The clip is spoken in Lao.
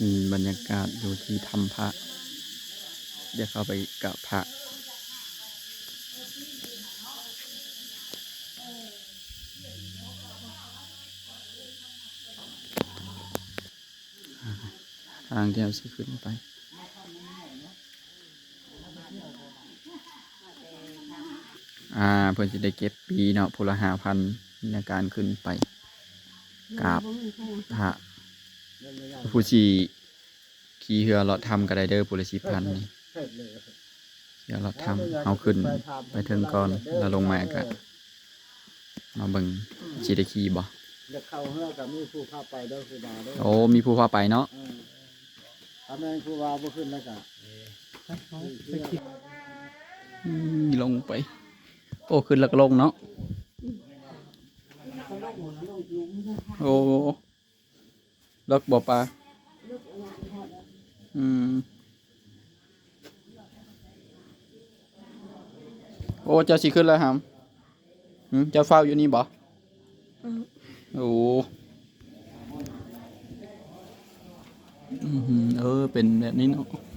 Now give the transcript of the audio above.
ອືມ ບັນຍາກາດຢູ່ທີ່ຖ້ຳພະ ດຽວເຂົ້າໄປກາບພະ. ທາງທີ່ເຮົາຊິຂຶ້ນໄປ ອ່າ ເພິ່ນຊິໄດ້ເກັບຟຣີເນາະ ຜູ້ລະຫ້າພັນ ໃນການຂຶ້ນໄປກາບພະ. ຜູ້ຊິຂີ່ເຮືອເລາະຖ້ຳກໍໄດ້ເດີ ຜູ້ລະສິບພັນນີ້ ເຮືອເລາະຖ້ຳ. ເຮົາຂຶ້ນໄປເທິງກ່ອນ ແລ້ວລົງມາກໍມາເບິ່ງ ຊິໄດ້ຂີ່ບໍ່? ຢາກເຂົ້າເຮືອກໍມີຜູ້ພາໄປເດີ ຄູບາເດີ. ໂອ້ ມີຜູ້ພາໄປເນາະ. ເອີ ຖ້າແມ່ນຄູບາບໍ່ຂຶ້ນແລ້ວກໍ ອືມ ລົງໄປ. ໂອ້ ຂຶ້ນແລ້ວກໍລົງເນາະ. ໂອ້ ເລິກບໍ່ປາ? ອືມ ໂອ້ ເຈົ້າຊິຂຶ້ນແລ້ວຫຳ? ຫື ເຈົ້າເຝົ້າຢູ່ນີ້ບໍ່? ອືມ ໂອ້ ອືມ ເອີ ເປັນແບບນີ້ເນາະ.